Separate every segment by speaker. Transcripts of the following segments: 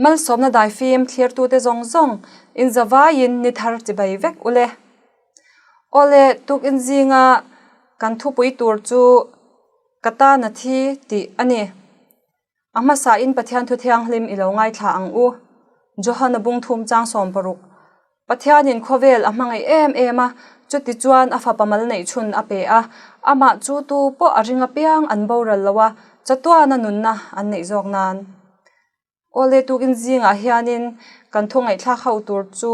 Speaker 1: Malsawmna daifim thlirtute zawng zawng inzavaiin ni thar chibai vek ule. Awle, tukin zinga kan thupui tur chu ka tan a thi tih a ni. A hmasain Pathian thu thianghlim i lo ngaithla ang u. Johana bung thum chang 16. Pathianin khawvel a hmangaih em em a, chuti chuan a fapa mal neih chhun a pe a, amah chu tu pawh a ring apiang an boral lo a, chatuana nunna an neih zawk nan. Awle tukin zingah hianin kan thu ngaihthlak ho tur chu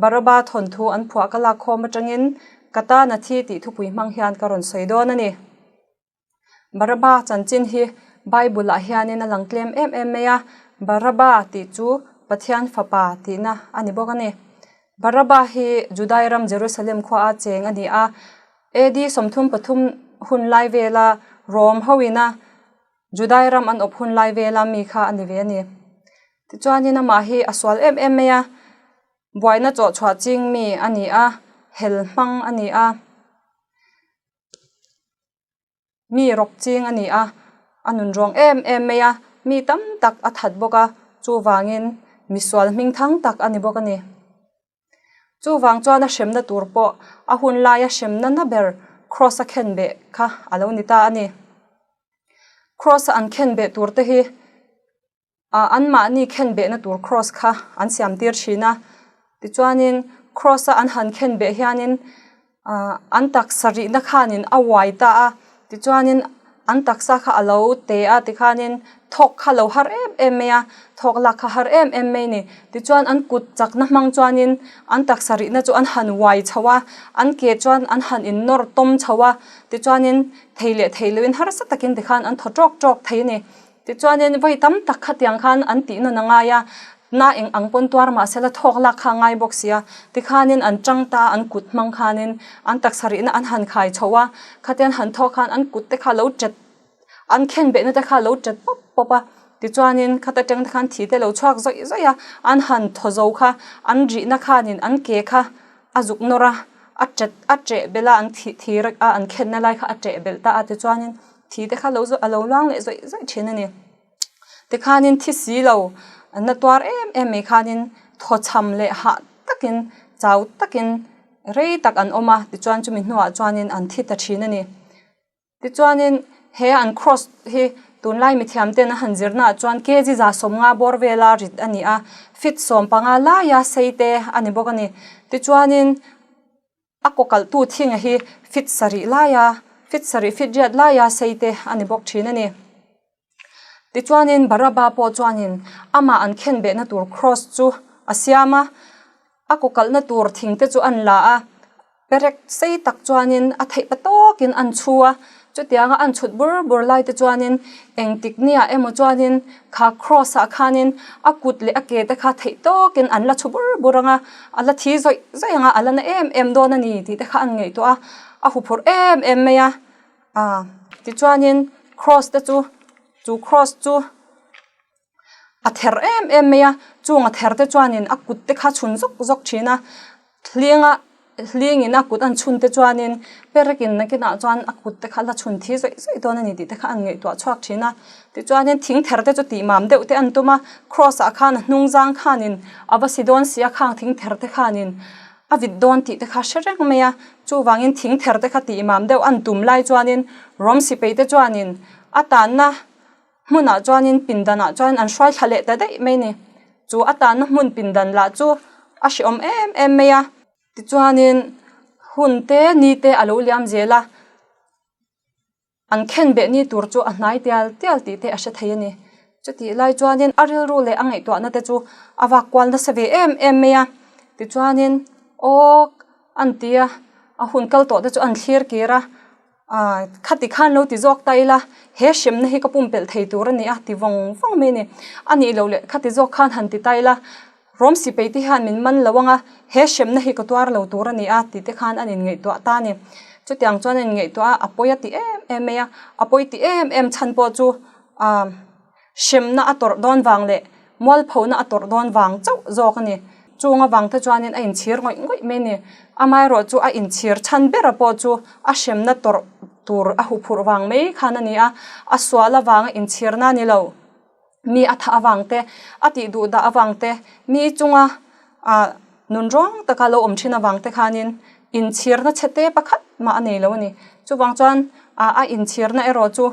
Speaker 1: Baraba thawnthu an phuah ka lak khawm atangin ka tan a thi tih thupui hmang hian ka rawn sawi dawn a ni. Baraba chanchin hi Bible ah hianin a lang tlem em em mai a, Baraba tih chu Pathian fapa tihna a ni bawk a ni. Baraba hi Judai ram Jerusalem khua a cheng a ni a, AD 33 hun lai vela Rom hoin a Judai ram an awp hun lai vela mi kha a ni ve a ni. Tichuanin amah hi a sual em em mai a, buaina chawh chhuah ching mi a ni a, hel hmang a ni a, mi rawk ching a ni a, a nun rawng em em mai a, mi tam tak a that bawk a, chuvangin misual hming thang tak a ni bawk a ni. Chuvang chuan a hremna tur pawh a hun laia hremna na ber Kraws a khenbeh kha a lo ni ta a ni. Kraws a an khenbeh tur te hi ah anmahni khenbehna tur kraws kha an siam tir thin a. Tichuanin kraws a an han khenbeh hianin ah an taksa rihna khanin a uai ta a. Tichuanin an taksa kha a lo te a tikhanin thawk kha lo har em em mai a, thawk lak kha har em em mai a ni. Tichuan an kut chakna hmang chuanin an taksa rihna chu an han uai chho a, an ke chuan an han innawr tawm chho a, tichuanin thei leh thei loin harsa takin tikhan an thaw tawk tawk thei a ni. Tichuanin vawi tam tak khatiang khan an tih nawn a ngai a, na eng ang pawn tuar mah sela thawk lak kha a ngai bawk si a, tikhanin an tang ta an kut hmang khanin an taksa rihna an han khai chho a, khatiang han thawk khan an kut te kha lo chet an khen behna te kha lo chet pawp pawp a, tichuanin khata tang te khan thi te lo chhuak zawih zawih a, an han thaw zo kha an rihna khanin an ke kha a zuk nawr a, a chet a cheh belh a an thih thir a an khenna lai kha a cheh belh ta a tichuanin thi te kha lo a lo luang leh zawih zawih thin a ni. Tikhanin thi si lo na tuar em em mai khanin thawchham leh hah takin chau takin rei tak an awm a tichuan chumi hnuah chuanin an thi ta thin a ni. Tichuanin he an cross hi tunlai mithiam ten a han zir naah chuan kg 150 bawr vela rit a ni a, feet 15 laia sei te a ni bawk a ni. Tichuanin. A kaw kalhtu thinga hi fit sarih laia fit sarih fit riat laia sei te a ni bawk thin a ni. Tichuanin Baraba pawh chuanin amah an khen behna tur cross chu a siam a, a kaw kalhna tur thing te chu an la a, perek sei tak chuanin a theih pa tawkin an chhu a, Chutianga an chhut bur bur lai te chuanin engtik nia emaw chuanin kha cross ah khanin a kut leh a ke te kha theih tawkin an la chhu bur bur ang a, a la thi zawih zawih ang a, a la na em em dawn a ni tih te kha an ngaihtuah a, a huphurh em em mai a, ah tichuanin cross te chu chu cross chu a ther em em mai a, chung a ther te chuanin a kut te kha chhun zawk zawk thin a, hlinga hlingin a kut an chhun te chuanin perekin nakinah chuan a kut te kha la chhun thi zawih zawih dawn a ni tih te kha an ngaihtuah chhuak thin a, tichuanin thing ther te chu tih mam deuh te an tum a, cross ah khan a hnung zang khanin a va si dawn si a khang thing ther te khanin a vit dawn tih te kha hre reng mai a, chuvangin thing ther te kha tih mam deuh an tum lai chuanin rawm sipei te chuanin a tanna. Hmunah chuanin pindanah chuan an hruai thla leh ta daih mai a ni. Chu a tanna hmun pindan lah chu a hrehawm em em mai a. Tichuanin hun te ni te a lo liam zel a, an khen beh ni tur chu a hnai tial tial tih te a hre thei a ni. Chutih lai chuanin a rilru leh a ngaihtuahna te chu a vak kual nasa ve em em mai a. Tichuanin aw an ti a, a hun kal tawh te chu an thlir kir a. Aaa khati khan lo ti zawk ta ila, he hremna hi ka pumpelh thei tur a ni a ti vawng vawng mai a ni. A nih loh leh khati zawk khan han ti ta ila, rawm sipei te hian min man lo ang a, he hremna hi ka tuar lo tur a ni a tih te khan an inngaihtuah ta a ni. Chutiang chuan an inngaihtuah a, a pawi a ti em em mai a, a pawi ti em em chhan pawh chu aaa hremna a tawrh dawn vang leh mualphona a tawrh dawn vang chauh zawk a ni. Chung avang te chuanin a inchhir ngawih ngawih mai a ni. Amaherawh chu a inchhir chhan bera pawh chu a hremna tawrh tur a huphurh vang mai khan a ni a, a sual avanga inchhirna a ni lo. Mi a thah avang te, a tih duh dah avang te, mi chunga ah nun rawng taka lo awm thin avang te khanin inchhirna chhe te pakhat mah a nei lo a ni. Chuvang chuan ah a inchhirna erawh chu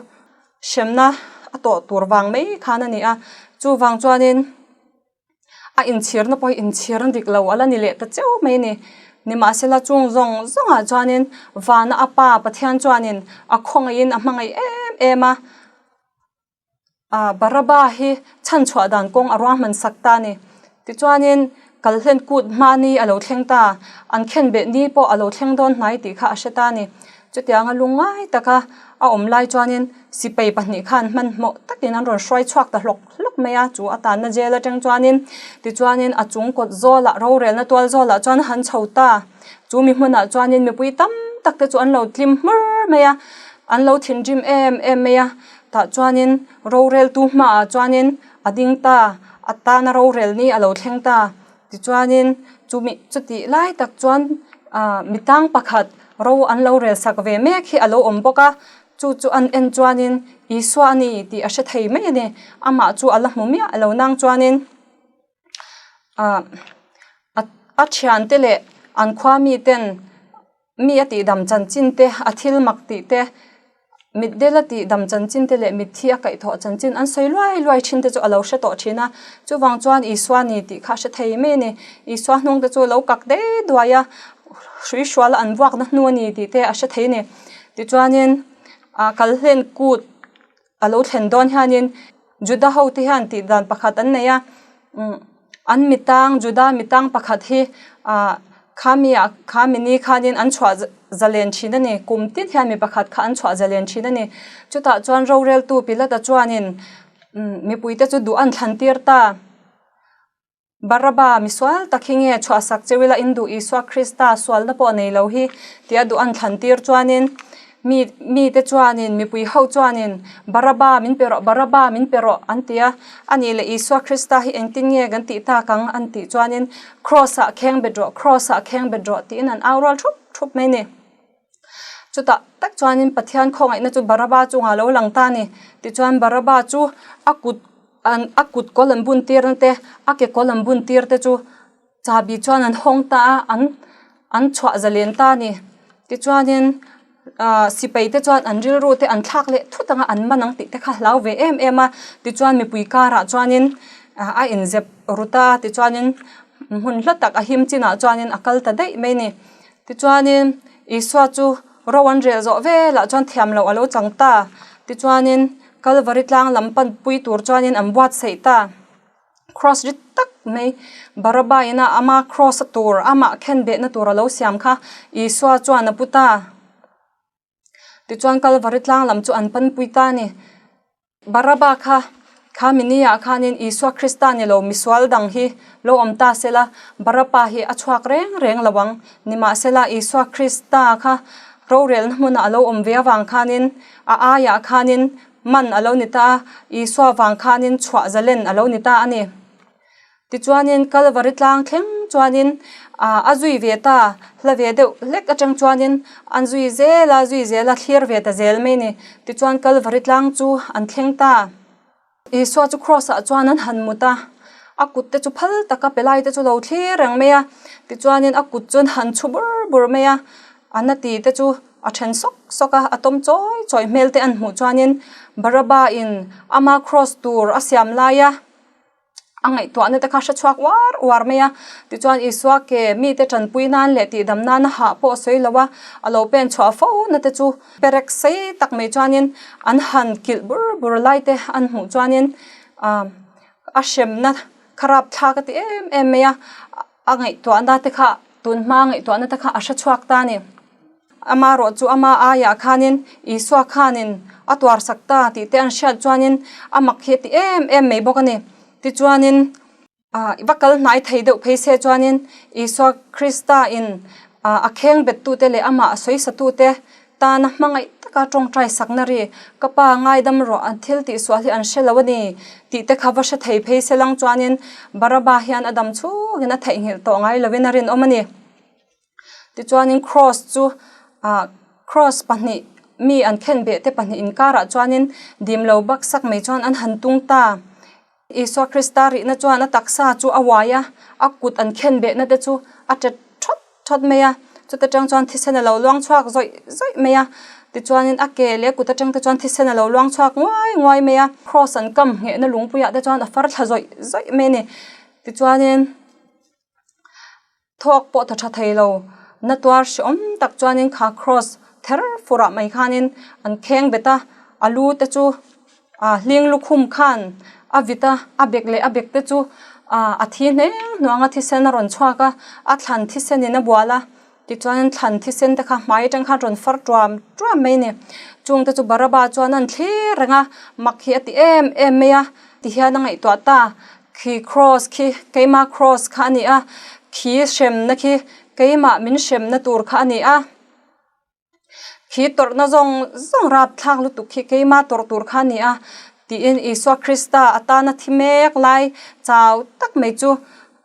Speaker 1: hremna a tawh tur vang mai khan a ni a, chuvang chuanin. A inchhirna pawh hi inchhirna dik lo a la ni leh ta cheu mai a ni. Nimahsela chung zawng zawngah chuanin vana a pa Pathian chuanin a khawngaihin a hmangaih em em a, ah Baraba hi chhanchhuah dan kawng a ruahman sak ta a ni. Tichuanin kalhlen kut hmani a lo thleng ta, an khenbeh ni pawh a lo thleng dawn hnai tih kha a hre ta a ni. Chutianga lungngai taka a awm lai chuanin sipai pahnih khan hmanhmawh takin an rawn hruai chhuak ta hlawk hlawk mai a, chu a tanna jail atang chuanin tichuanin a chung kawt zawlah rorelna tual zawlah chuan a han chho ta. Chu mi hmunah chuanin mipui tam tak te chu an lo tlim hmur mai a, an lo thinrim em em mai a, tah chuanin roreltu hmaah chuanin a ding ta, a tana rorel ni a lo thleng ta. Tichuanin chumi chutih lai tak chuan ah mi tang pakhat ro an lo rel sak ve mek hi a lo awm bawk a, chu chu an en chuanin Isua a ni tih a hre thei mai a ni. Amah chu a la hmu miah lo nang chuanin ah a thiante leh an khua miten Mi a tihdam chanchin te, a thil mak tih te, mitdel a tihdam chanchin te leh mitthi a kaihthawh chanchin an sawi luai luai thin te chu a lo hre tawh thin a. Chuvang chuan Isua ni tih kha a hre thei mai a ni. Isua hnung te chu a lo kak dei duai a, hrui hruala an vuakna hnu a ni tih te a hre thei a ni. Tichuanin ah kalhlen kut a lo thlen dawn hianin Juda ho te hian tih dan pakhat an nei a umm an mitang Juda mitang pakhat hi ah khami ah khami ni khanin an chhuah zalen thin a ni kum tin hian mi pakhat kha an chhuah zalen thin a ni chutah chuan roreltu Pilata chuanin umm mipui te chu duh an thlan tir ta. Baraba, misual tak hi nge chhuahsak cheu ila in duh Isua Krista sualna pawh nei lo hi tia duh an thlan tir chuanin mi mite chuanin mipui ho chuanin Baraba min pe rawh Baraba min pe rawh an ti a, a nih leh Isua Krista hi engtin nge kan tih tak ang an tih chuanin Kraws ah kheng bet rawh Kraws ah kheng bet rawh tiin an au rual thup thup mai a ni. Chutah tak chuanin Pathian khawngaihna chu Baraba chungah a lo lang ta a ni. Tichuan Baraba chu a kut an a kut kawl an bun tir na te a ke kawl an bun tir te chu chahbi chuan an hawng ta a an an chhuah zalen ta a ni. Tichuanin ah sipai te chuan an rilru te an thlak leh thut ang a an man ang tih te kha hlau ve em em a. Tichuan mipui karah chuanin ah a inzep ru ta a tichuanin hmun hla tak a him chinah chuanin a kal ta daih mai a ni. Tichuanin Isua chu ro an rel zawh velah chuan thiam loh a lo chang ta. Tichuanin Kalvari tlang lam panpui tur chuanin an buatsaih ta. Cross rit tak mai Baraba ina ama cross a tur amah khenbehna tur a lo siam kha Isua chuan a pu ta. Tichuan Kalvari tlang lam chu an panpui ta a ni. Baraba kha kha mini ah khanin Isua Krista ni lo misual dang hi lo awm ta sela Baraba hi a chhuak reng reng lo ang. Nimahsela Isua Krista kha rorelna hmunah a lo awm ve avang khanin a aiah khanin man a lo ni ta a, Isua vang khanin chhuah zalen a lo ni ta a ni. Tichuanin Kalvari tlang thleng chuanin ah a zui ve ta, hla ve deuh hlek atang chuanin an zui zel a, zui zel a, thlir ve ta zel mai a ni. Tichuan Kalvari tlang chu an thleng ta. Isua chu cross ah chuan an han mut a, a kut te chu phal taka pe lai te chu lo thlir reng mai a, tichuanin a kut chu an han chhu bur bur mai a, a na ti te chu a then sawk sawk a, a tawm chawi chawi hmel te an hmuh chuanin Baraba in ama cross tur a siam lai a. A ngaihtuahna te kha hre chhuak uar uar mai a, tichuan Isua ke mite tanpui nan leh tihdam nana hah pawh a sawi lo a, a lo pen chhuah fo na te chu perek sei tak mai chuanin an han kilh bur bur lai te an hmuh chuanin ah a hremna kharap thlak a ti em em mai a, a ngaihtuahna te kha tun hma ngaihtuahna te kha a hre chhuak ta a ni. Amarawh chu ama aiah khanin Isua khanin a tuarsak ta tih te an hriat chuanin a mak hi a ti em em mai bawk a ni. Tichuanin ah va kal hnai thei deuh phei se chuanin Isua Krista in ah a kheng bettute leh amah a sawisatute tana hmangaih taka tawngtai sakna ri ka pa ngaidam rawh an thil tihsual hi an hre lo a ni tih te kha va hre thei phei se lang chuanin Baraba hian a dam chhungin a theihnghilh tawh ngai lovin a rinawm a ni. Tichuanin cross chu ah cross pahnih mi an khenbeh te pahnih inkarah chuanin dim lo baksak mai chuan an han tung ta. Isua Krista rihna chuan a taksa chu a uai a, a kut an khen behna te chu a ṭet ṭhawt ṭhawt mai a. Chuta ṭang chuan thisen a lo luang chhuak zawih zawih mai a. Tichuanin a ke leh kut aṭang te chuan thisen a lo luang chhuak nguai nguai mai a. Kraws an kam nghehna lungpuiah te chuan a far thla zawih zawih mai a ni. Tichuanin. Thawk pawh tha tha thei lo, na tuar hreawm tak chuanin kha cross ther furah mai khanin an kheng bet a, a lu te chu ah hling lukhum khan a vit a, a bek leh a bek te chu ah a thi hneng hnuang a thisen a rawn chhuak a, a thlan thisen in a bual a, tichuan thlan thisen te kha hmai atang khan rawn far tuam tuam mai a ni. Chung te chu Baraba chuan an thlir reng a, mak hi a ti em em mai a, tihian a ngaihtuah ta. Khi cross khi keimah cross kha a ni a, khi hremna khi keimah min hremna tur kha a ni a, khi tawrhna zawng zawng rapthlak lutuk khi keimah tawrh tur kha a ni a tiin Isua Krista atana thi mek lai chau tak mai chu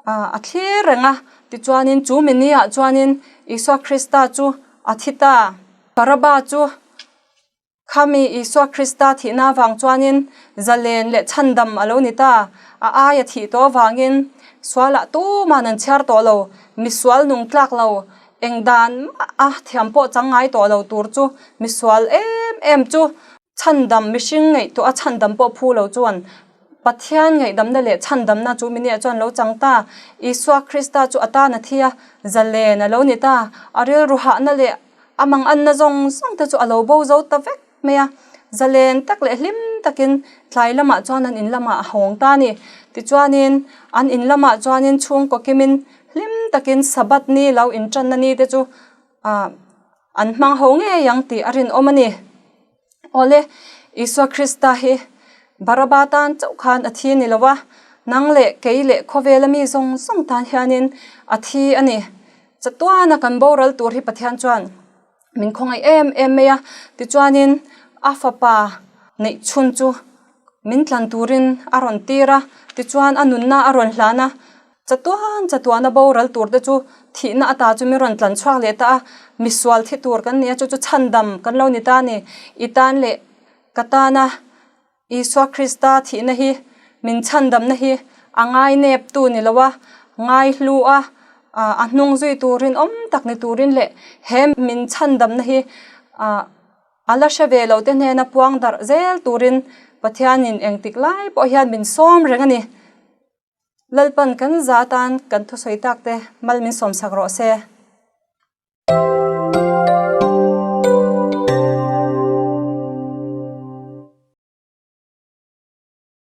Speaker 1: a thlir reng a, tichuanin chu mini ah chuanin Isua Krista chu a thi ta. Baraba chu. Khami Isua Krista thihna avang chuanin zalen leh chhandam a lo ni ta. A aia thih tawh avangin sualah tuman an chhiar tawh lo, misual nung tlak lo, eng dan mah a thiam pawh chang ngai tawh lo tur chu misual em em chu chhandam mihring ngaihtuah a chhandam pawh phu lo chuan Pathian ngaihdamna leh chhandamna chu miniah chuan lo chang ta. Isua Krista chu a tan a thi a, zalen a lo ni ta. A rilru hahna leh A mang anna zawng zawng te chu a lo bo zo ta vek mai a, zalen tak leh hlim takin tlai lamah chuan an in lamah a hawng ta a ni. Tichuanin an in lamah chuanin chhungkaw kimin hlim takin Sabbath ni lo intanna ni te chu ah an hmang ho ngei ang tih a rinawm a ni. Awle, Isua Krista hi Baraba tan chauh khan a thi a ni lo a, nang leh kei leh khawvela mi zawng zawng tan hianin a thi a ni. Chatuana kan boral tur hi Pathian chuan min khawngaih em em mai a, tichuanin a fapa neih chhun chu min tlan turin a rawn tir a, tichuan a nunna a rawn hlan a, Chatuan chatuana boral tur te chu thihna ata chu min rawn tlan chhuak leh ta a, misual thi tur kan ni a, chu chu chhandam kan lo ni ta a ni. I tan leh ka tana Isua Krista thihna hi min chhandamna hi a ngai nep tu ni lo a, ngai hlu a, a hnung zui turin awm tak ni turin leh he min chhandamna hi A la hre ve lo te hnena puang darh zel turin Pathianin engtik lai pawh hian min sawm reng a ni. Lalpan kan za atan kan thusawi tak te mal min sawmsak rawh se.